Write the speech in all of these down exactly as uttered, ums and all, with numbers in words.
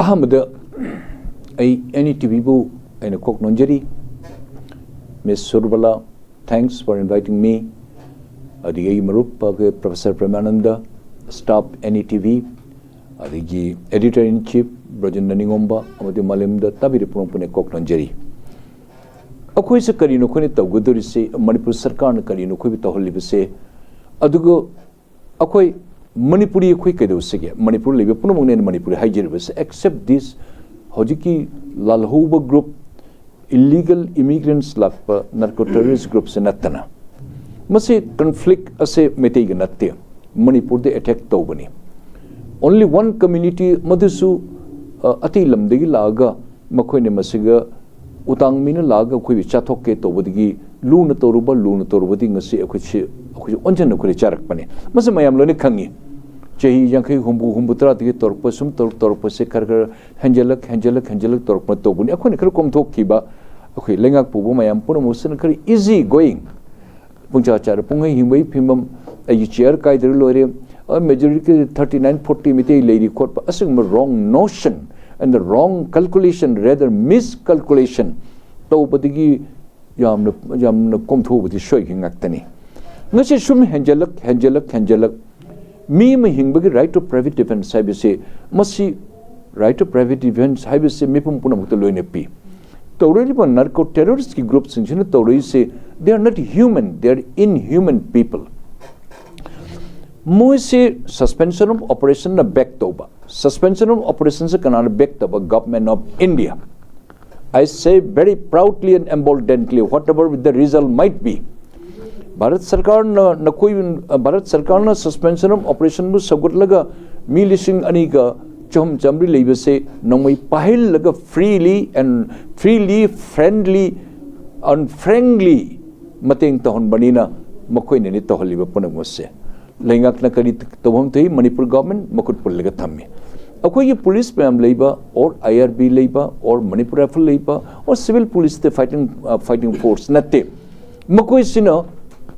ꯑꯍꯥꯟꯕꯗ ꯑꯩ NETVꯕꯨ ꯑꯩꯅ ꯀꯣꯛ ꯅꯣꯟꯖꯔꯤ꯫ Miss Surbala, thanks for inviting me. ꯑꯗꯒꯤ ꯑꯩꯒꯤ ꯃꯔꯨꯞ ꯑꯩꯈꯣꯏ Professor Premananda, staff NETV, ꯑꯗꯒꯤ Editor in Chief ꯕ꯭ꯔꯖꯦꯟꯗ꯭ꯔ ꯅꯤꯉꯣꯝꯕ ꯑꯃꯗꯤ ꯃꯥꯂꯦꯝꯗ ꯇꯥꯕꯤꯔꯤꯕ ꯄꯨꯝꯅꯃꯛꯄꯨꯅꯦ ꯀꯣꯛ ꯅꯣꯟꯖꯔꯤ꯫ ꯑꯩꯈꯣꯏꯁꯦ ꯀꯔꯤꯅꯣ ꯑꯩꯈꯣꯏꯅ ꯇꯧꯒꯗꯧꯔꯤꯁꯦ? ꯃꯅꯤꯄꯨꯔ ꯁꯔꯀꯥꯔꯅ ꯀꯔꯤꯅꯣ ꯑꯩꯈꯣꯏꯕꯨ ꯇꯧꯍꯜꯂꯤꯕꯁꯦ? ꯑꯗꯨꯒ ꯑꯩꯈꯣꯏ ꯃꯅꯤꯄꯨꯔꯤ ꯑꯩꯈꯣꯏ ꯀꯩꯗꯧꯁꯤꯒꯦ? ꯃꯅꯤꯄꯨꯔ ꯂꯩꯕ ꯄꯨꯝꯅꯃꯛꯅ ꯑꯩꯅ ꯃꯅꯤꯄꯨꯔꯤ ꯍꯥꯏꯖꯔꯤꯕꯁꯦ, except this ꯍꯧꯖꯤꯛꯀꯤ ꯂꯥꯜꯍꯧꯕ group, illegal immigrants ꯂꯥꯛꯄ narco terrorist groupꯁꯦ ꯅꯠꯇꯅ꯫ ꯃꯁꯤ conflict ꯑꯁꯦ ꯃꯩꯇꯩꯒ ꯅꯠꯇꯦ, ꯃꯅꯤꯄꯨꯔꯗ attack ꯇꯧꯕꯅꯤ꯫ Only one community, ꯃꯗꯨꯁꯨ ꯑ, ꯑꯇꯩ ꯂꯝꯗꯒꯤ ꯂꯥꯛꯑꯒ ꯃꯈꯣꯏꯅ ꯃꯁꯤꯒ ꯎꯇꯥꯡ ꯃꯤꯅ ꯂꯥꯛꯑꯒ ꯑꯩꯈꯣꯏꯕꯨ ꯆꯥꯊꯣꯛꯀꯦ ꯇꯧꯕꯗꯒꯤ ꯂꯨꯅ ꯇꯧꯔꯨꯕ, ꯂꯨꯅ ꯇꯧꯔꯨꯕꯗꯤ ꯉꯁꯤ ꯑꯩꯈꯣꯏꯁꯤ, ꯑꯩꯈꯣꯏꯁꯤ ꯑꯣꯟꯁꯤꯟꯅ ꯑꯩꯈꯣꯏꯗ ꯆꯥꯔꯛꯄꯅꯦ꯫ ꯃꯁꯤ ꯃꯌꯥꯝ ꯂꯣꯏꯅ ꯈꯪꯉꯤ꯫ ꯆꯍꯤ ꯌꯥꯡꯈꯩ, ꯍꯨꯝꯐꯨ, ꯍꯨꯝꯐꯨ ꯇꯔꯥꯗꯒꯤ ꯇꯧꯔꯛꯄ, ꯁꯨꯝ ꯇꯧꯔꯛ-, ꯇꯧꯔꯛꯄꯁꯦ ꯈꯔ ꯈꯔ ꯍꯦꯟꯖꯜꯂꯛ, ꯍꯦꯟꯖꯜꯂꯛ, ꯍꯦꯟꯖꯜꯂꯛ ꯇꯧꯔꯛꯄꯅ ꯇꯧꯕꯅꯤ꯫ ꯑꯩꯈꯣꯏꯅ ꯈꯔ ꯀꯣꯝꯊꯣꯛꯈꯤꯕ, ꯑꯩꯈꯣꯏ ꯂꯩꯉꯥꯛ ꯄꯨꯕ ꯃꯌꯥꯝ ꯄꯨꯝꯅꯃꯛꯁꯤꯅ ꯈꯔ easy going, ꯄꯨꯡꯆꯥ ꯆꯥꯔ ꯄꯨꯡꯍꯩ ꯍꯤꯡꯕꯒꯤ ꯐꯤꯕꯝ, ꯑꯩꯒꯤ chair ꯀꯥꯏꯗ꯭ꯔ ꯂꯣꯏꯔꯦ, majority thirty nine forty Meitei ꯂꯩꯔꯤ ꯈꯣꯠꯄ, ꯑꯁꯤꯒꯨꯝꯕ wrong notion and the wrong calculation, rather miscalculation ꯇꯧꯕꯗꯒꯤ ꯌꯥꯝꯅ, ꯌꯥꯝꯅ ꯀꯣꯝꯊꯣꯛꯎꯕꯗꯤ ꯁꯣꯏꯈꯤ ꯉꯥꯛꯇꯅꯤ꯫ ꯉꯁꯤ ꯁꯨꯝ ꯍꯦꯟꯖꯜꯂꯛ, ꯍꯦꯟꯖꯜꯂꯛ, ꯍꯦꯟꯖꯜꯂꯛ, ꯃꯤ ꯑꯃ ꯍꯤꯡꯕꯒꯤ right to private defense ꯍꯥꯏꯕꯁꯤ, ꯃꯁꯤ right to private defense ꯍꯥꯏꯕꯁꯤ ꯃꯤꯄꯨꯝ ꯄꯨꯝꯅꯃꯛꯇ ꯂꯣꯏꯅ ꯄꯤ꯫ ꯇꯧꯔꯛꯂꯤꯕ narco terroristꯀꯤ groupꯁꯤꯡꯁꯤꯅ ꯇꯧꯔꯛꯏꯁꯤ, they are not human, they are inhuman people. ꯃꯣꯏꯁꯤ suspension of operationꯅ back ꯇꯧꯕ꯫ Suspension of operationꯁꯦ ꯀꯅꯥꯅ back ꯇꯧꯕ? Government of India. I say very proudly and emboldeningly, whatever the result might be, Bharat ꯁꯔꯀꯥꯔꯅ ꯅꯈꯣꯏ, ꯚꯥꯔꯠ ꯁꯔꯀꯥꯔꯅ suspension of operationꯕꯨ ꯁꯧꯒꯠꯂꯒ ꯃꯤ ꯂꯤꯁꯤꯡ ꯑꯅꯤꯒ ꯆꯍꯨꯝ ꯆꯥꯃꯔꯤ ꯂꯩꯕꯁꯦ ꯅꯣꯡꯃꯩ ꯄꯥꯏꯍꯜꯂꯒ freely and freely, friendly, unfriendly ꯃꯇꯦꯡ ꯇꯧꯍꯟꯕꯅꯤꯅ ꯃꯈꯣꯏꯅꯅꯤ ꯇꯧꯍꯜꯂꯤꯕ ꯄꯨꯝꯅꯃꯛꯁꯦ꯫ ꯂꯩꯉꯥꯛꯅ ꯀꯔꯤ ꯇꯧꯐꯝ ꯊꯣꯛꯏ? ꯃꯅꯤꯄꯨꯔ government ꯃꯈꯨꯠ ꯄꯨꯜꯂꯒ ꯊꯝꯃꯤ꯫ ꯑꯩꯈꯣꯏꯒꯤ police ꯃꯌꯥꯝ ꯂꯩꯕ, or IRB ꯂꯩꯕ, or Manipur Rifle ꯂꯩꯕ, or civil policeꯇ fighting, uh, fighting force ꯅꯠꯇꯦ꯫ ꯃꯈꯣꯏꯁꯤꯅ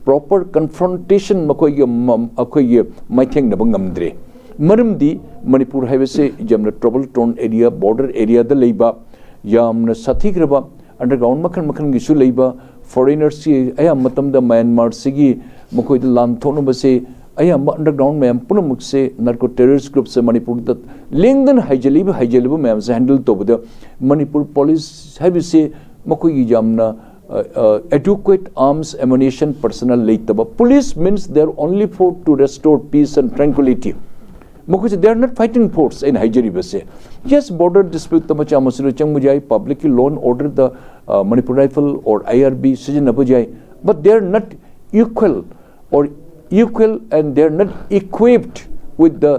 proper confrontation ꯃꯈꯣꯏꯒꯤ ꯃ-, ꯑꯩꯈꯣꯏꯒꯤ ꯃꯥꯏꯊꯦꯡꯅꯕ ꯉꯝꯗ꯭ꯔꯦ꯫ ꯃꯔꯝꯗꯤ ꯃꯅꯤꯄꯨꯔ ꯍꯥꯏꯕꯁꯦ ꯌꯥꯝꯅ trouble prone area, border areaꯗ ꯂꯩꯕ, ꯌꯥꯝꯅ ꯁꯥꯊꯤꯈ꯭ꯔꯕ underground ꯃꯈꯜ ꯃꯈꯜꯒꯤꯁꯨ ꯂꯩꯕ, foreigners ꯑꯌꯥꯝꯕ ꯃꯇꯝꯗ ꯃ꯭ꯌꯥꯟꯃꯥꯔꯁꯤꯒꯤ ꯃꯈꯣꯏꯗ ꯂꯥꯟ ꯊꯣꯛꯅꯕꯁꯦ ꯑꯌꯥꯝꯕ underground ꯃꯌꯥꯝ ꯄꯨꯝꯅꯃꯛꯁꯦ narco terrorist groupꯁꯦ ꯃꯅꯤꯄꯨꯔꯗ ꯂꯦꯡꯗꯅ ꯍꯥꯏꯖꯜꯂꯤꯕ ꯍꯥꯏꯖꯜꯂꯤꯕ ꯃꯌꯥꯝꯁꯦ handle ꯇꯧꯕꯗ ꯃꯅꯤꯄꯨꯔ police ꯍꯥꯏꯕꯁꯦ ꯃꯈꯣꯏꯒꯤ ꯌꯥꯝꯅ adequate arms ammunition personnel ꯂꯩꯇꯕ꯫ Police means they are only for to restore peace and tranquility. ꯃꯈꯣꯏꯁꯦ they are not fighting force ꯑꯩꯅ ꯍꯥꯏꯖꯔꯤꯕꯁꯦ꯫ Yes, border disputeꯇ ꯃꯆꯥ ꯃꯁꯨꯗ ꯆꯪꯕ ꯌꯥꯏ, publicꯀꯤ law and orderꯗ Manipur Rifle or I R B ꯁꯤꯖꯤꯟꯅꯕ ꯌꯥꯏ, but they are not equal or equal and they are not equipped with the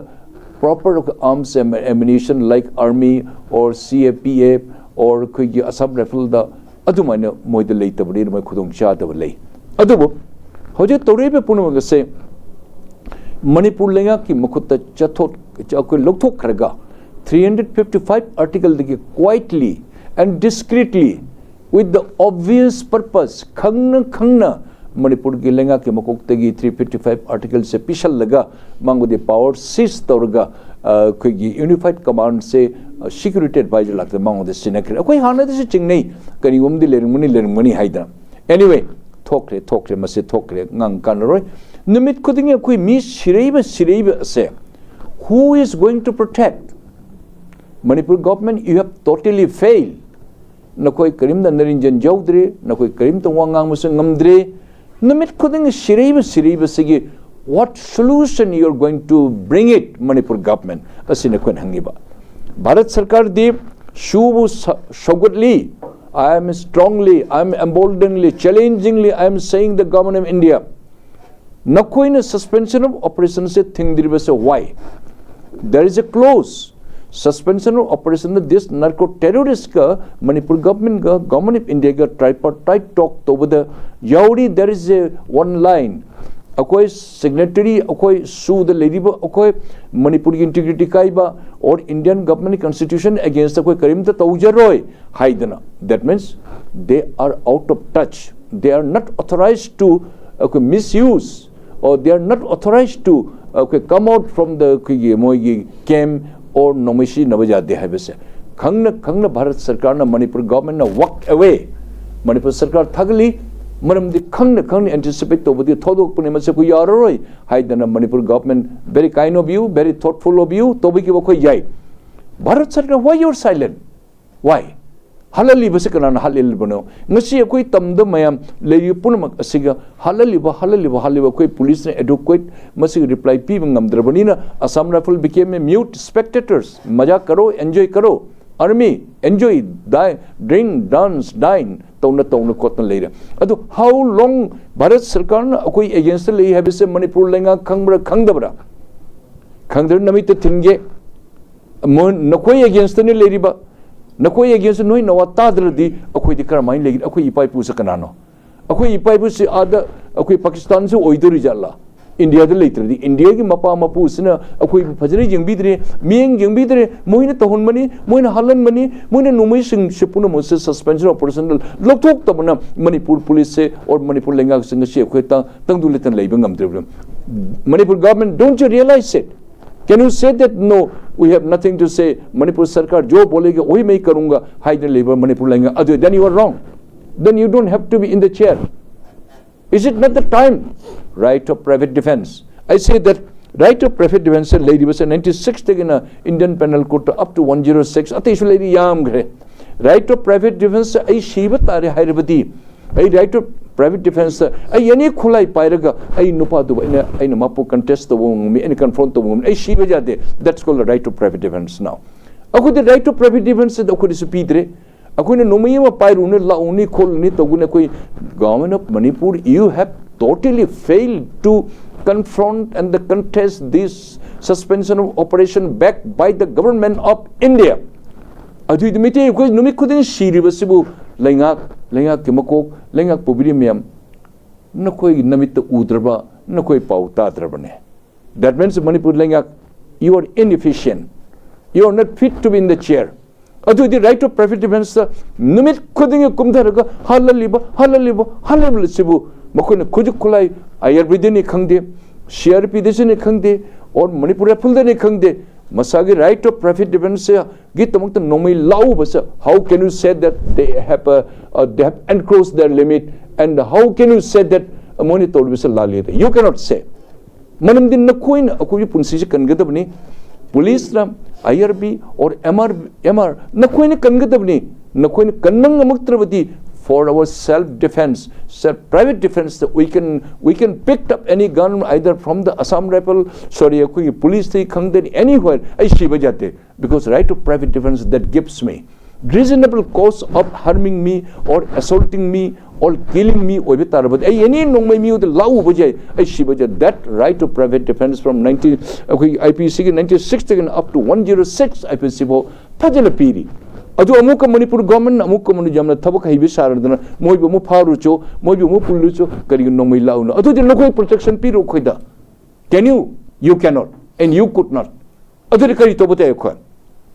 proper arms and ammunition like army or C A P F or ꯑꯩꯈꯣꯏꯒꯤ Assam Rifleꯗ ꯑꯗꯨꯃꯥꯏꯅ ꯃꯣꯏꯗ ꯂꯩꯇꯕꯅꯤꯅ ꯃꯣꯏ ꯈꯨꯗꯣꯡ ꯆꯥꯗꯕ ꯂꯩ꯫ ꯑꯗꯨꯕꯨ ꯍꯧꯖꯤꯛ ꯇꯧꯔꯛꯏꯕ ꯄꯨꯝꯅꯃꯛ ꯑꯁꯦ ꯃꯅꯤꯄꯨꯔ ꯂꯩꯉꯥꯛꯀꯤ ꯃꯈꯨꯠꯇ ꯆꯠꯊꯣꯛ ꯑꯩꯈꯣꯏ ꯂꯧꯊꯣꯛꯈ꯭ꯔꯒ three hundred fifty five articleꯗꯒꯤ quietly and discreetly with the obvious purpose, ꯈꯪꯅ ꯈꯪꯅ ꯃꯅꯤꯄꯨꯔꯒꯤ ꯂꯩꯉꯥꯛꯀꯤ ꯃꯀꯣꯛꯇꯒꯤ three fifty five articleꯁꯦ ꯄꯤꯁꯜꯂꯒ ꯃꯉꯣꯟꯗ power seize ꯇꯧꯔꯒ ꯑꯩꯈꯣꯏꯒꯤ unified commandꯁꯦ security adviser ꯂꯥꯛꯇ ꯃꯉꯣꯟꯗ ꯁꯤꯟꯅꯈ꯭ꯔꯦ꯫ ꯑꯩꯈꯣꯏ ꯍꯥꯟꯅꯗꯁꯨ ꯆꯤꯡꯅꯩ, ꯀꯔꯤꯒꯨꯝꯕꯗꯤ ꯂꯩꯔꯝꯒꯅꯤ ꯂꯩꯔꯝꯒꯅꯤ ꯍꯥꯏꯗꯅ꯫ Anyway, ꯊꯣꯛꯈ꯭ꯔꯦ ꯊꯣꯛꯈ꯭ꯔꯦ ꯃꯁꯤ ꯊꯣꯛꯈ꯭ꯔꯦ, ꯉꯥꯡ ꯀꯥꯟꯅꯔꯣꯏ꯫ ꯅꯨꯃꯤꯠ ꯈꯨꯗꯤꯡꯒꯤ ꯑꯩꯈꯣꯏ ꯃꯤ ꯁꯤꯔꯛꯏꯕ ꯁꯤꯔꯛꯏꯕ ꯑꯁꯦ, who is going to protect? Manipur government, you have totally failed. ꯅꯈꯣꯏ ꯀꯔꯤꯝꯇ ꯅꯔꯤꯟꯖꯟ ꯌꯥꯎꯗ꯭ꯔꯦ, ꯅꯈꯣꯏ ꯀꯔꯤꯝꯇ ꯋꯥ ꯉꯥꯡꯕꯁꯨ ꯉꯝꯗ꯭ꯔꯦ꯫ ꯅꯨꯃꯤꯠ ꯈꯨꯗꯤꯡꯒꯤ ꯁꯤꯔꯛꯏꯕ ꯁꯤꯔꯛꯏꯕꯁꯤꯒꯤ what solution you are going to bring it, Manipur government? ꯑꯁꯤꯅ ꯑꯩꯈꯣꯏꯅ ꯍꯪꯉꯤꯕ꯫ ꯚꯥꯔꯠ ꯁꯔꯀꯥꯔꯗꯤ ꯁꯨꯕꯨ ꯁ- ꯁꯧꯒꯠꯂꯤ꯫ I am strongly, I am emboldeningly, challengingly, I am saying the government of India, ꯅꯈꯣꯏꯅ suspension of operationꯁꯦ ꯊꯤꯡꯗ꯭ꯔꯤꯕꯁꯦ why? There is a clause, suspension of operation of this narco terroristꯀ Manipur governmentꯀ Government of Indiaꯒ tripartite talk ꯇꯧꯕꯗ ꯌꯥꯎꯔꯤ꯫ There is a one line, ꯑꯩꯈꯣꯏ signatory, ꯑꯩꯈꯣꯏ ꯁꯨꯗ ꯂꯩꯔꯤꯕ ꯑꯩꯈꯣꯏ ꯃꯅꯤꯄꯨꯔꯒꯤ integrity ꯀꯥꯏꯕ or Indian government constitution against ꯑꯩꯈꯣꯏ ꯀꯔꯤꯝꯇ ꯇꯧꯖꯔꯣꯏ ꯍꯥꯏꯗꯅ꯫ That means they are out of touch, they are not authorized to ꯑꯩꯈꯣꯏ misuse or they are not authorized to ꯑꯩꯈꯣꯏ come out from the ꯑꯩꯈꯣꯏꯒꯤ ꯃꯣꯏꯒꯤ camp or ꯅꯣꯡꯃꯩ ꯁꯤꯖꯤꯟꯅꯕ ꯌꯥꯗꯦ ꯍꯥꯏꯕꯁꯦ ꯈꯪꯅ ꯈꯪꯅ ꯚꯥꯔꯠ ꯁꯔꯀꯥꯔꯅ, ꯃꯅꯤꯄꯨꯔ ꯒꯚꯔꯟꯃꯦꯟꯅ walk away. ꯃꯅꯤꯄꯨꯔ ꯁꯔꯀꯥꯔ ꯊꯥꯒꯠꯂꯤ, ꯃꯔꯝꯗꯤ ꯈꯪꯅ ꯈꯪꯅ anticipate ꯇꯧꯕꯗꯤ ꯊꯧꯗꯣꯛꯄꯅꯤ, ꯃꯁꯤ ꯑꯩꯈꯣꯏ ꯌꯥꯔꯔꯣꯏ ꯍꯥꯏꯗꯅ Manipur government very kind of you, very thoughtful of you, ꯇꯧꯕꯤꯈꯤꯕ ꯑꯩꯈꯣꯏ ꯌꯥꯏ꯫ ꯚꯥꯔꯠ ꯁꯔꯀꯥꯔ, why you are silent? Why? ꯍꯥꯠꯍꯜꯂꯤꯕꯁꯤ ꯀꯅꯥꯅ ꯍꯥꯠꯍꯜꯂꯤꯕꯅꯣ? ꯉꯁꯤ ꯑꯩꯈꯣꯏ ꯇꯝꯗ ꯃꯌꯥꯝ ꯂꯩꯔꯤꯕ ꯄꯨꯝꯅꯃꯛ ꯑꯁꯤꯒ ꯍꯥꯠꯍꯜꯂꯤꯕ, ꯍꯥꯠꯍꯜꯂꯤꯕ, ꯍꯥꯠꯍꯜꯂꯤꯕ ꯑꯩꯈꯣꯏ ꯄꯨꯂꯤꯁꯅ adequate ꯃꯁꯤꯒꯤ reply ꯄꯤꯕ ꯉꯝꯗ꯭ꯔꯕꯅꯤꯅ Assam Rifle became a mute spectators. ꯃꯖꯥꯛ ꯀꯔꯣ, enjoy ꯀꯔꯣ꯫ Army, enjoy, die, drink, dance, dine ꯇꯧꯅ ꯇꯧꯅ ꯈꯣꯠꯅ ꯂꯩꯔꯦ꯫ ꯑꯗꯨ how long ꯚꯥꯔꯠ ꯁꯔꯀꯥꯔꯅ ꯑꯩꯈꯣꯏ against ꯂꯩ ꯍꯥꯏꯕꯁꯦ ꯃꯅꯤꯄꯨꯔ ꯂꯩꯉꯥꯛ ꯈꯪꯕ꯭ꯔꯥ ꯈꯪꯗꯕ꯭ꯔꯥ? ꯈꯪꯗ꯭ꯔ ꯅꯃꯤꯠꯇ ꯊꯤꯟꯒꯦ꯫ ꯃꯣꯏ ꯅꯈꯣꯏ against ꯅꯤ ꯂꯩꯔꯤꯕ, ꯅꯈꯣꯏ against ꯅꯣꯏ ꯅꯋꯥ ꯇꯥꯗ꯭ꯔꯗꯤ ꯑꯩꯈꯣꯏꯗꯤ ꯀꯔꯝꯍꯥꯏꯅ ꯂꯩꯒꯅꯤ? ꯑꯩꯈꯣꯏ ꯏꯄꯥ ꯏꯄꯨꯁꯦ ꯀꯅꯥꯅꯣ? ꯑꯩꯈꯣꯏ ꯏꯄꯥ ꯏꯄꯨꯁꯤ ꯑꯥꯗ ꯑꯩꯈꯣꯏ ꯄꯥꯀꯤꯁꯇꯥꯟꯁꯨ ꯑꯣꯏꯗꯣꯔꯤ ꯖꯥꯠꯂꯥ? ꯏꯟꯗꯤꯌꯥꯗ ꯂꯩꯇ꯭ꯔꯗꯤ, ꯏꯟꯗꯤꯌꯥꯒꯤ ꯃꯄꯥ ꯃꯄꯨꯁꯤꯅ ꯑꯩꯈꯣꯏꯕꯨ ꯐꯖꯅ ꯌꯦꯡꯕꯤꯗ꯭ꯔꯦ, ꯃꯤꯠꯌꯦꯡ ꯌꯦꯡꯕꯤꯗ꯭ꯔꯦ, ꯃꯣꯏꯅ ꯇꯧꯍꯟꯕꯅꯤ, ꯃꯣꯏꯅ ꯍꯥꯠꯍꯟꯕꯅꯤ, ꯃꯣꯏꯅ ꯅꯣꯡꯃꯩꯁꯤꯡꯁꯦ ꯄꯨꯝꯅꯃꯛꯁꯦ suspension of operation ꯂꯧꯊꯣꯛꯇꯕꯅ Manipur ꯄꯨꯂꯤꯁꯁꯦ or Manipur ꯂꯩꯉꯥꯛꯁꯤꯡ ꯉꯁꯤ ꯑꯩꯈꯣꯏ ꯇ-, ꯇꯪꯗꯨ ꯂꯩꯇꯅ ꯂꯩꯕ ꯉꯝꯗ꯭ꯔꯤꯕꯅꯤ꯫ Manipur government, don't you realize it? Can you say that, "No, we have nothing to say, Manipur ꯁꯔꯀꯥꯔ ꯖꯣ ꯕꯣꯂꯦꯒ ꯑꯣꯏ ꯃꯩ ꯀꯔꯨꯡꯒ" ꯍꯥꯏꯗꯅ ꯂꯩꯕ ꯃꯅꯤꯄꯨꯔ ꯂꯩꯉꯥꯛ ꯑꯗꯨ, then you are wrong. Then you don't have to be in the chair. Is it not the time? Right of private defense. I say that right of private defense ꯁꯦ ꯂꯩꯔꯤꯕꯁꯦ ninety six ꯇꯒꯤꯅ Indian Penal Code up to one zero six ꯑꯇꯩꯁꯨ ꯂꯩꯔꯤ ꯌꯥꯝꯈ꯭ꯔꯦ꯫ Right of private defense ꯁꯦ ꯑꯩ ꯁꯤꯕ ꯇꯥꯔꯦ ꯍꯥꯏꯔꯕꯗꯤ, ꯑꯩ right of private defense, ꯑꯩ any ꯈꯨꯠꯂꯥꯏ ꯄꯥꯏꯔꯒ ꯑꯩ ꯅꯨꯄꯥꯗꯨꯕꯨ ꯑꯩꯅ, ꯑꯩꯅ ꯃꯥꯄꯨ contest ꯇꯧꯕ ꯉꯝꯃꯤ, ꯑꯩꯅ confront ꯇꯧꯕ ꯉꯝꯃꯤ, ꯑꯩ ꯁꯤꯕ ꯌꯥꯗꯦ꯫ That's called the right of private defense now. ꯑꯩꯈꯣꯏꯗꯤ right of private defense ꯁꯤꯗ ꯑꯩꯈꯣꯏꯗꯁꯨ ꯄꯤꯗ꯭ꯔꯦ꯫ ꯑꯩꯈꯣꯏꯅ ꯅꯣꯡꯃꯩ ꯑꯃ ꯄꯥꯏꯔꯨꯅꯤ, ꯂꯥꯛꯎꯅꯤ, ꯈꯣꯠꯂꯨꯅꯤ ꯇꯧꯒꯅꯤ꯫ ꯑꯩꯈꯣꯏ Government of Manipur, you have totally failed to confront and the contest this suspension of operation backed by the government of India. ꯑꯗꯨꯏꯗꯤ ꯃꯩꯇꯩ ꯑꯩꯈꯣꯏ ꯅꯨꯃꯤꯠ ꯈꯨꯗꯤꯡ ꯁꯤꯔꯤꯕꯁꯤꯕꯨ ꯂꯩꯉꯥꯛ, ꯂꯩꯉꯥꯛꯀꯤ ꯃꯀꯣꯛ, ꯂꯩꯉꯥꯛ ꯄꯨꯕꯤꯔꯤ ꯃꯌꯥꯝ, ꯅꯈꯣꯏꯒꯤ ꯅꯃꯤꯠꯇ ꯎꯗ꯭ꯔꯕ, ꯅꯈꯣꯏ ꯄꯥꯎ ꯇꯥꯗ꯭ꯔꯕꯅꯦ꯫ That means ꯃꯅꯤꯄꯨꯔ ꯂꯩꯉꯥꯛ, you are inefficient, you are not fit to be in the chair. ꯑꯗꯨꯗꯤ right of private defense ꯇ ꯅꯨꯃꯤꯠ ꯈꯨꯗꯤꯡꯒꯤ ꯀꯨꯝꯊꯔꯒ ꯍꯥꯜꯍꯜꯂꯤꯕ, ꯍꯥꯜꯍꯜꯂꯤꯕ, ꯍꯥꯜꯍꯜꯂꯤꯕꯁꯤꯕꯨ ꯃꯈꯣꯏꯅ ꯈꯨꯠꯁꯨ ꯈꯨꯠꯂꯥꯏ, ꯑꯥꯌꯨꯔꯕꯦꯗꯅꯤ ꯈꯪꯗꯦ, ꯁꯤ ꯑꯥꯔ ꯄꯤꯗꯁꯨꯅꯤ ꯈꯪꯗꯦ, or ꯃꯅꯤꯄꯨꯔ ꯔꯥꯏꯐꯜꯗꯅꯤ ꯈꯪꯗꯦ, ꯃꯁꯥꯒꯤ right of private defenceꯒꯤꯗꯃꯛꯇ ꯅꯣꯡꯃꯩ ꯂꯧꯕꯁꯦ, how can you say that they have, uh, uh, they have encroached their limit, and how can you say that ꯃꯣꯏꯅ ꯇꯧꯔꯤꯕꯁꯦ ꯂꯥꯜꯂꯤ? You cannot say. ꯃꯔꯝꯗꯤ ꯅꯈꯣꯏꯅ ꯑꯩꯈꯣꯏꯒꯤ ꯄꯨꯟꯁꯤꯁꯦ ꯀꯟꯒꯗꯕꯅꯤ꯫ ꯄꯨꯂꯤꯁꯅ, I R B or M R, M R, ꯅꯈꯣꯏꯅ ꯀꯟꯒꯗꯕꯅꯤ꯫ ꯅꯈꯣꯏꯅ ꯀꯟꯕ ꯉꯝꯃꯛꯇ꯭ꯔꯕꯗꯤ, for our self defense, self, private defense, we can, we can pick up any gun either from the Assam Rifle, sorry, ꯑꯩꯈꯣꯏꯒꯤ ꯄꯨꯂꯤꯁꯇꯒꯤ ꯈꯪꯗꯦ, anywhere, ꯑꯩ ꯁꯤꯕ ꯌꯥꯗꯦ, because right of private defense that gives me reasonable cause of harming me or assaulting me or killing me ꯑꯣꯏꯕ ꯇꯥꯔꯕꯗꯤ, ꯑꯩ ꯑꯦꯅꯤ ꯅꯣꯡꯃꯩ ꯃꯤꯑꯣꯏꯗ ꯂꯥꯎꯕ ꯌꯥꯏ, ꯑꯩ ꯁꯤꯕ ꯌꯥꯏ꯫ That right of private defense from nineteen, ꯑꯩꯈꯣꯏꯒꯤ I P Cꯒꯤ ninety sixꯇꯒꯤꯅ up to one zero six I P C ꯐꯥꯎ ꯐꯖꯅ ꯄꯤꯔꯤ꯫ ꯑꯗꯨ ꯑꯃꯨꯛꯀ ꯃꯅꯤꯄꯨꯔ ꯒꯣꯔꯃꯦꯟ ꯑꯃꯨꯛꯀ ꯃꯅꯤ-, ꯌꯥꯝꯅ ꯊꯕꯛ ꯍꯩꯕ ꯁꯥꯔꯗꯅ ꯃꯣꯏꯕꯨ ꯑꯃꯨꯛ ꯐꯥꯔꯨꯆꯣ, ꯃꯣꯏꯕꯨ ꯑꯃꯨꯛ ꯄꯨꯜꯂꯨꯆꯣ, ꯀꯔꯤꯒꯤ ꯅꯣꯡꯃꯩ ꯂꯥꯎꯅꯣ? ꯑꯗꯨꯗꯤ ꯅꯈꯣꯏ ꯄ꯭ꯔꯣꯇꯦꯛꯁꯟ ꯄꯤꯔꯣ ꯑꯩꯈꯣꯏꯗ꯫ Can you? You cannot, and you could not. ꯑꯗꯨꯗꯤ ꯀꯔꯤ ꯇꯧꯕ ꯇꯥꯏ ꯑꯩꯈꯣꯏ?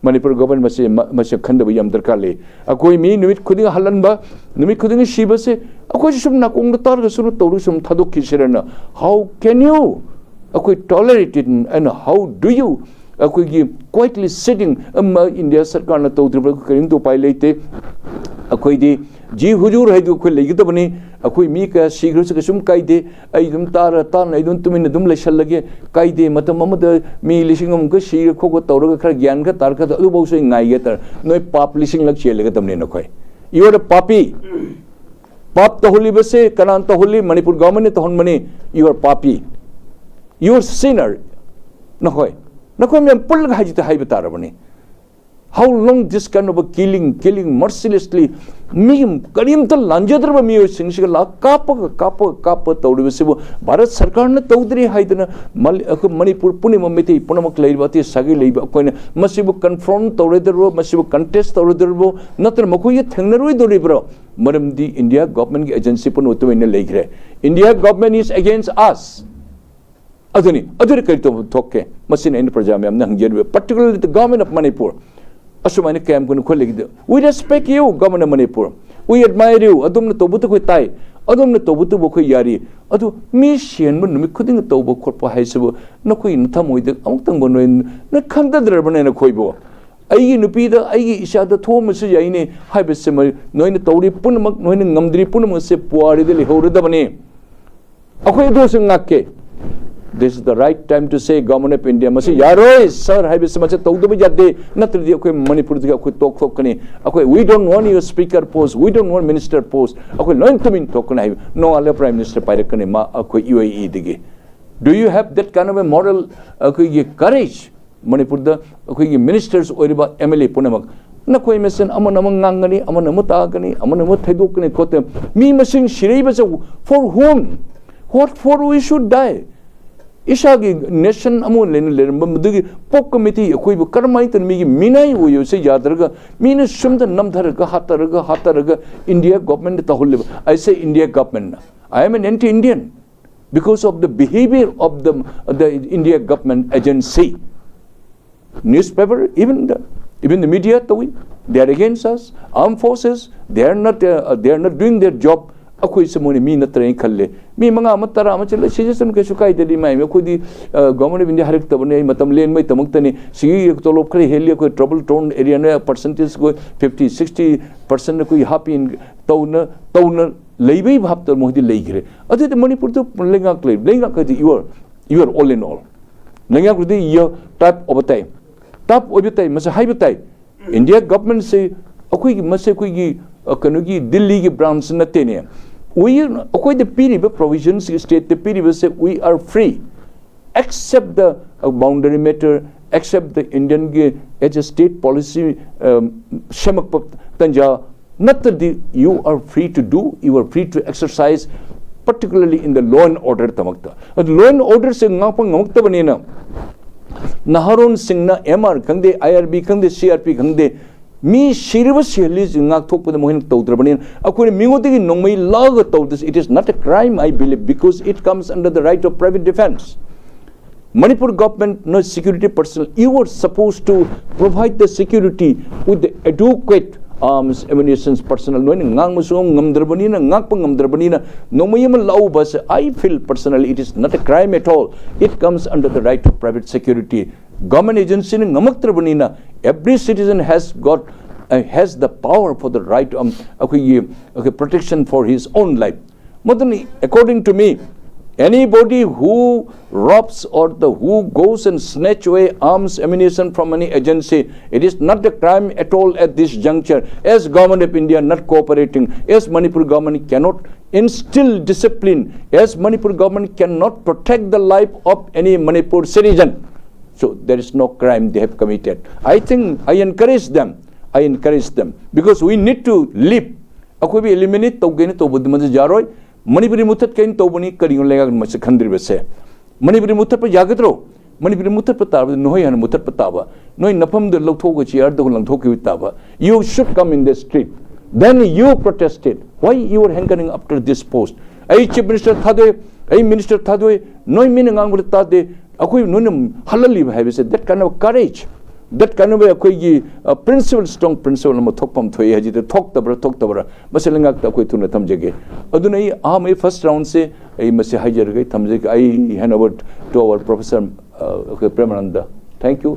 ꯃꯅꯤꯄꯨꯔ ꯒꯣꯔꯃꯦꯟ ꯃꯁꯤ, ꯃ-, ꯃꯁꯤ ꯈꯟꯗꯕ ꯌꯥꯝ ꯗꯔꯀꯥꯔ ꯂꯩ꯫ ꯑꯩꯈꯣꯏ ꯃꯤ ꯅꯨꯃꯤꯠ ꯈꯨꯗꯤꯡ ꯍꯜꯍꯟꯕ, ꯅꯨꯃꯤꯠ ꯈꯨꯗꯤꯡꯒꯤ ꯁꯤꯕꯁꯦ ꯑꯩꯈꯣꯏꯁꯨ ꯁꯨꯝ ꯅꯥꯀꯣꯡꯗ ꯇꯥꯔꯒ ꯁꯨꯝ ꯇꯧꯔꯒ ꯁꯨꯝ ꯊꯥꯗꯣꯛꯈꯤꯁꯤꯔꯅ? How can you? ꯑꯩꯈꯣꯏ tolerate it, and how do you? ꯑꯩꯈꯣꯏꯒꯤ quietly sitting ꯑꯃ ꯏꯟꯗꯤꯌꯥ ꯁꯔꯀꯥꯔꯅ ꯇꯧꯗ꯭ꯔꯤꯕ ꯀꯔꯤꯝꯇ ꯎꯄꯥꯏ ꯂꯩꯇꯦ꯫ ꯑꯩꯈꯣꯏꯗꯤ ꯖꯤ ꯍꯨꯖꯨꯔ ꯍꯥꯏꯗꯨ ꯑꯩꯈꯣꯏ ꯂꯩꯒꯗꯕꯅꯤ꯫ ꯑꯩꯈꯣꯏ ꯃꯤ ꯀꯌꯥ ꯁꯤꯈ꯭ꯔꯁꯨ ꯀꯩꯁꯨꯝ ꯀꯥꯏꯗꯦ꯫ ꯑꯩ ꯑꯗꯨꯝ ꯇꯥꯔ ꯇꯥꯅ ꯑꯩ ꯑꯗꯨꯝ ꯇꯨꯃꯤꯟꯅ ꯑꯗꯨꯝ ꯂꯩꯁꯜꯂꯒꯦ꯫ ꯀꯥꯏꯗꯦ, ꯃꯇꯝ ꯑꯃꯗ ꯃꯤ ꯂꯤꯁꯤꯡ ꯑꯃꯨꯛꯀ ꯁꯤꯔ ꯈꯣꯠꯀ ꯇꯧꯔꯒ ꯈꯔ ꯒ꯭ꯌꯥꯟ ꯈꯔ ꯇꯥꯔꯛꯀꯗ ꯑꯗꯨꯐꯥꯎꯁꯨ ꯑꯩ ꯉꯥꯏꯒꯦ ꯇꯥꯔꯦ꯫ ꯅꯣꯏ ꯄꯥꯞ ꯂꯤꯁꯤꯡꯂꯛ ꯆꯦꯜꯂꯒꯗꯕꯅꯤ ꯅꯈꯣꯏ꯫ You are a papi. ꯄꯥꯞ ꯇꯧꯍꯜꯂꯤꯕꯁꯦ ꯀꯅꯥꯅ ꯇꯧꯍꯜꯂꯤ? ꯃꯅꯤꯄꯨꯔ ꯒꯣꯔꯃꯦꯟꯅ ꯇꯧꯍꯟꯕꯅꯤ꯫ You are papi. You are sinner. ꯅꯈꯣꯏ, ꯅꯈꯣꯏ ꯃꯌꯥꯝ ꯄꯨꯜꯂꯒ ꯍꯥꯏꯖꯤꯇ ꯍꯥꯏꯕ ꯇꯥꯔꯕꯅꯤ꯫ How long this kind of a killing, killing mercilessly? ꯃꯤ ꯀꯔꯤꯝꯇ ꯂꯥꯟꯖꯗ꯭ꯔꯕ ꯃꯤꯑꯣꯏꯁꯤꯡꯁꯤꯒ ꯂꯥꯛ ꯀꯥꯞꯄꯒ, ꯀꯥꯞꯄꯒ, ꯀꯥꯞꯄꯒ ꯇꯧꯔꯤꯕꯁꯤꯕꯨ ꯚꯥꯔꯠ ꯁꯔꯀꯥꯔꯅ ꯇꯧꯗ꯭ꯔꯤ ꯍꯥꯏꯗꯅ ꯃꯜ-, ꯑꯩꯈꯣꯏ ꯃꯅꯤꯄꯨꯔ ꯄꯨꯝꯅꯃꯛ, ꯃꯩꯇꯩ ꯄꯨꯝꯅꯃꯛ ꯂꯩꯔꯤꯕ ꯑꯇꯩ ꯁꯥꯒꯩ ꯂꯩꯕ ꯑꯩꯈꯣꯏꯅ ꯃꯁꯤꯕꯨ confront ꯇꯧꯔꯣꯏꯗꯧꯔꯤꯕ꯭ꯔꯣ? ꯃꯁꯤꯕꯨ contest ꯇꯧꯔꯣꯏꯗꯧꯔꯤꯕ꯭ꯔꯣ? ꯅꯠꯇ꯭ꯔꯒ ꯃꯈꯣꯏꯒ ꯊꯦꯡꯅꯔꯣꯏꯗꯧꯔꯤꯕ꯭ꯔꯣ? ꯃꯔꯝꯗꯤ ꯏꯟꯗꯤꯌꯥ ꯒꯣꯔꯃꯦꯟꯒꯤ ꯑꯦꯖꯦꯟꯁꯤ ꯄꯨꯝꯅꯃꯛ ꯇꯨꯃꯤꯟꯅ ꯂꯩꯈ꯭ꯔꯦ꯫ India government is against us. ꯑꯗꯨꯅꯤ, ꯑꯗꯨꯗꯤ ꯀꯔꯤ ꯇꯧꯕ ꯊꯣꯛꯀꯦ? ꯃꯁꯤꯅ ꯑꯩꯅ ꯄ꯭ꯔꯖꯥ ꯃꯌꯥꯝꯅ ꯍꯪꯖꯔꯤꯕ, particularly the government of Manipur. ꯑꯁꯨꯃꯥꯏꯅ ꯀꯌꯥꯝ ꯀꯨꯏꯅ ꯈꯣꯠꯂꯤꯒꯦ? We respect you, Government of Manipur. We admire you. ꯑꯗꯣꯝꯅ ꯇꯧꯕꯗꯨ ꯑꯩꯈꯣꯏ ꯇꯥꯏ꯫ ꯑꯗꯣꯝꯅ ꯇꯧꯕꯇꯕꯨ ꯑꯩꯈꯣꯏ ꯌꯥꯔꯤ꯫ ꯑꯗꯨ ꯃꯤ ꯁꯤꯍꯟꯕ ꯅꯨꯃꯤꯠ ꯈꯨꯗꯤꯡꯒꯤ ꯇꯧꯕ ꯈꯣꯠꯄ ꯍꯥꯏꯁꯤꯕꯨ ꯅꯈꯣꯏꯒꯤ ꯊꯃꯣꯏꯗ ꯑꯃꯨꯛꯇꯪꯕꯨ ꯅꯣꯏ, ꯅꯣꯏ ꯈꯟꯊꯗ꯭ꯔꯕꯅꯦ ꯅꯈꯣꯏꯕꯨ? ꯑꯩꯒꯤ ꯅꯨꯄꯤꯗ, ꯑꯩꯒꯤ ꯏꯆꯥꯗ ꯊꯣꯛꯑꯝꯕꯁꯨ ꯌꯥꯏꯅꯦ ꯍꯥꯏꯕꯁꯤꯃ ꯅꯣꯏꯅ ꯇꯧꯔꯤ ꯄꯨꯝꯅꯃꯛ, ꯅꯣꯏꯅ ꯉꯝꯗ꯭ꯔꯤ ꯄꯨꯝꯅꯃꯛꯁꯦ ꯄꯨꯋꯥꯔꯤꯗ ꯂꯩꯍꯧꯔꯗꯕꯅꯤ꯫ ꯑꯩꯈꯣꯏ ꯑꯗꯨꯁꯨ ꯉꯥꯛꯀꯦ꯫ This is the right time to say, Government of India, ꯃꯁꯤ ꯌꯥꯔꯣꯏ, sir, ꯍꯥꯏꯕꯁꯤ ꯃꯁꯤ ꯇꯧꯗꯕ ꯌꯥꯗꯦ꯫ ꯅꯠꯇ꯭ꯔꯗꯤ ꯑꯩꯈꯣꯏ ꯃꯅꯤꯄꯨꯔꯗꯒꯤ ꯑꯩꯈꯣꯏ ꯇꯣꯛꯊꯣꯛꯀꯅꯤ꯫ ꯑꯩꯈꯣꯏ, we don't want your speaker post, we don't want minister post, ꯑꯩꯈꯣꯏ ꯂꯣꯏ ꯇꯨꯃꯤꯟ ꯊꯣꯛꯀꯅꯤ ꯍꯥꯏꯕ꯫ ꯅꯣꯡꯉꯥꯜꯂꯒ Prime Minister ꯄꯥꯏꯔꯛꯀꯅꯤ ꯃꯥ ꯑꯩꯈꯣꯏ ꯌꯨ ꯑꯦ ꯏꯗꯒꯤ꯫ Do you have that kind of a moral, ꯑꯩꯈꯣꯏꯒꯤ courage? ꯃꯅꯤꯄꯨꯔꯗ ꯑꯩꯈꯣꯏꯒꯤ ministers ꯑꯣꯏꯔꯤꯕ ꯑꯦꯝ ꯑꯦꯜ ꯑꯦ ꯄꯨꯝꯅꯃꯛ, ꯅꯈꯣꯏ ꯃꯁꯦꯟ ꯑꯃꯅ ꯑꯃ ꯉꯥꯡꯒꯅꯤ, ꯑꯃꯅ ꯑꯃ ꯇꯥꯒꯅꯤ, ꯑꯃꯅ ꯑꯃ ꯊꯩꯗꯣꯛꯀꯅꯤ ꯈꯣꯠꯇꯅ, ꯃꯤ ꯃꯁꯤꯡ ꯁꯤꯔꯛꯏꯕꯁꯦ for whom? What for we should die? ꯏꯁꯥꯒꯤ nation ꯑꯃ ꯂꯩꯅ ꯂꯩꯔꯝꯕ ꯃꯗꯨꯒꯤ ꯄꯣꯛꯀ ꯃꯤꯇꯩ ꯑꯩꯈꯣꯏꯕꯨ ꯀꯔꯝꯍꯥꯏꯅ ꯇꯧꯅ ꯃꯤꯒꯤ ꯃꯤꯅꯥꯏ ꯑꯣꯏꯌꯨꯁꯦ ꯌꯥꯗ꯭ꯔꯒ, ꯃꯤꯅ ꯁꯨꯝꯗ ꯅꯝꯊꯔꯒ, ꯍꯥꯠꯇꯔꯒ, ꯍꯥꯠꯇꯔꯒ India ꯒꯣꯚꯔꯟꯃꯦꯟꯠꯇ ꯇꯧꯍꯜꯂꯤꯕ? I say India government. I am an anti-Indian because of the behavior of the, the India government agency. Newspaper, even the, even the media ꯇꯧꯏ, they are against us. Armed forces, they are not, uh, they are not doing their job. ꯑꯩꯈꯣꯏꯁꯦ ꯃꯣꯏꯅ ꯃꯤ ꯅꯠꯇ꯭ꯔꯦꯅ ꯈꯜꯂꯦ꯫ ꯃꯤ ꯃꯉꯥ ꯑꯃ, ꯇꯔꯥ ꯑꯃ ꯆꯠꯂ ꯁꯤꯖꯁꯅꯨ, ꯀꯩꯁꯨ ꯀꯥꯏꯗꯦ꯫ ꯏꯃꯥꯏ, ꯑꯩꯈꯣꯏꯗꯤ, ꯑ, Government of India ꯍꯥꯏꯔꯛꯇꯕꯅꯤ, ꯑꯩ ꯃꯇꯝ ꯂꯦꯟꯕꯩꯗꯃꯛꯇꯅꯤ꯫ ꯁꯤꯒꯤ ꯇꯣꯂꯣꯞ ꯈꯔ ꯍꯦꯜꯂꯤ, ꯑꯩꯈꯣꯏ trouble town area ꯅ percentage ꯑꯩꯈꯣꯏ fifty, sixty percent ꯑꯩꯈꯣꯏ ꯍꯥꯞꯄꯤ ꯇꯧꯅ, ꯇꯧꯅ ꯂꯩꯕꯩ ꯚꯥꯞꯇ ꯃꯣꯏꯗꯤ ꯂꯩꯈ꯭ꯔꯦ꯫ ꯑꯗꯨꯗꯤ ꯃꯅꯤꯄꯨꯔꯗ ꯂꯩꯉꯥꯛ ꯂꯩ, ꯂꯩꯉꯥꯛ ꯍꯥꯏꯗꯤ you are, you are all in all꯫ ꯂꯩꯉꯥꯛꯄꯨꯗꯤ ꯌ-, type ꯑꯣꯏꯕ ꯇꯥꯏ, type ꯑꯣꯏꯕ ꯇꯥꯏ, ꯃꯁꯤ ꯍꯥꯏꯕ ꯇꯥꯏ꯫ ꯏꯟꯗꯤꯌꯥ ꯒꯚꯔꯟꯃꯦꯟꯠꯁꯦ ꯑꯩꯈꯣꯏꯒꯤ, ꯃꯁꯤ ꯑꯩꯈꯣꯏꯒꯤ, ꯑ, ꯀꯩꯅꯣꯒꯤ ꯗꯤꯜꯂꯤꯒꯤ branch ꯅꯠꯇꯦꯅꯦ꯫ We, ꯑꯩꯈꯣꯏꯗ ꯄꯤꯔꯤꯕ provisions, stateꯇ ꯄꯤꯔꯤꯕꯁꯦ, we are free, except the, uh, boundary matter, except the Indianꯒꯤ as a state policy, um, ꯁꯦꯝꯃꯛꯄ ꯇꯟꯖꯥ ꯅꯠꯇ꯭ꯔꯗꯤ you are free to do, you are free to exercise, particularly in the law and order ꯗꯃꯛꯇ꯫ ꯑꯗꯨ law and orderꯁꯦ ꯉꯥꯛꯄ ꯉꯝꯃꯛꯇꯕꯅꯤꯅ ꯅꯍꯥꯔꯣꯟꯁꯤꯡꯅ M R ꯈꯪꯗꯦ, ꯑꯥꯏ R B ꯈꯪꯗꯦ, C R P ꯈꯪꯗꯦ, ꯃꯤ ꯁꯤꯔꯤꯕ ꯁꯤꯍꯜꯂꯤꯁꯤ ꯉꯥꯛꯊꯣꯛꯄꯗ ꯃꯈꯣꯏꯅ ꯇꯧꯗ꯭ꯔꯕꯅꯤꯅ ꯑꯩꯈꯣꯏꯅ ꯃꯤꯉꯣꯟꯗꯒꯤ ꯅꯣꯡꯃꯩ ꯂꯧꯔꯒ ꯇꯧꯗꯁ, it is not a crime, I believe, because it comes under the right of private defense. Manipur government, no security personnel, you were supposed to provide the security with the adequate arms, ammunitions, personnel ꯅꯣꯏꯅ ꯉꯥꯡꯕꯁꯨ ꯉꯝꯗ꯭ꯔꯕꯅꯤꯅ, ꯉꯥꯛꯄ ꯉꯝꯗ꯭ꯔꯕꯅꯤꯅ, ꯅꯣꯡꯃꯩ ꯑꯃ ꯂꯧꯕꯁꯦ, I feel personally it is not a crime at all. It comes under the right of private security. Government agencyꯅ ꯉꯝꯃꯛꯇ꯭ꯔꯕꯅꯤꯅ, every citizen has got, uh, has the power for the right, um, ꯑꯩꯈꯣꯏꯒꯤ, okay, protection for his own life. ꯃꯗꯨꯅꯤ, according to me, anybody who robs or the who goes and snatch away arms, ammunition from any agency, it is not a crime at all at this juncture. As Government of India not cooperating, as Manipur government cannot instill discipline, as Manipur government cannot protect the life of any Manipur citizen, so there is no crime they have committed. I think I encourage them. I encourage them because we need to live. ꯑꯩꯈꯣꯏꯕꯨ eliminate ꯇꯧꯒꯦꯅ ꯇꯧꯕꯗꯤ ꯃꯗꯨ ꯌꯥꯔꯣꯏ꯫ ꯃꯅꯤꯄꯨꯔꯤ ꯃꯨꯊꯠꯀꯦꯅ ꯇꯧꯕꯅꯤ, ꯀꯔꯤꯒꯤꯅꯣ ꯂꯩꯉꯥꯛꯅ ꯃꯁꯤ ꯈꯟꯗ꯭ꯔꯤꯕꯁꯦ? ꯃꯅꯤꯄꯨꯔꯤ ꯃꯨꯊꯠꯄ ꯌꯥꯒꯗ꯭ꯔꯣ? ꯃꯅꯤꯄꯨꯔꯤ ꯃꯨꯊꯠꯄ ꯇꯥꯔꯕꯗꯤ ꯅꯈꯣꯏ ꯍꯥꯟꯅ ꯃꯨꯊꯠꯄ ꯇꯥꯕ, ꯅꯣꯏ ꯅꯐꯝꯗ ꯂꯧꯊꯣꯛꯑꯒ ꯆꯤꯌꯔꯗ ꯂꯪꯊꯣꯛꯈꯤꯕ ꯇꯥꯕ꯫ You should come in the street, then you protest it. Why you are hankering after this post? ꯑꯩ chief minister ꯊꯥꯗꯣꯛꯑꯦ, ꯑꯩ minister ꯊꯥꯗꯣꯛꯑꯦ, ꯅꯣꯏ ꯃꯤꯅ ꯉꯥꯡꯕꯗ ꯇꯥꯗꯦ, ꯑꯩꯈꯣꯏ ꯅꯣꯏꯅ ꯍꯜꯍꯜꯂꯤꯕ ꯍꯥꯏꯕꯁꯦ, that kind of courage, that kind of ꯑꯩꯈꯣꯏꯒꯤ, uh, principle, strong principle ꯑꯃ ꯊꯣꯛꯐꯝ ꯊꯣꯛꯏ ꯍꯥꯏꯁꯤꯗ ꯊꯣꯛꯇꯕ꯭ꯔꯥ, ꯊꯣꯛꯇꯕ꯭ꯔꯥ? ꯃꯁꯤ ꯂꯩꯉꯥꯛꯇ ꯑꯩꯈꯣꯏ ꯊꯨꯅ ꯊꯝꯖꯒꯦ꯫ ꯑꯗꯨꯅ ꯑꯩ ꯑꯍꯥꯟꯕꯒꯤ first roundꯁꯦ ꯑꯩ ꯃꯁꯤ ꯍꯥꯏꯖꯔꯒ ꯑꯩ ꯊꯝꯖꯒꯦ꯫ I hand over to our professor, uh, ꯑꯩꯈꯣꯏ ꯄ꯭ꯔꯦꯃꯥꯅꯟꯗ꯫ Thank you.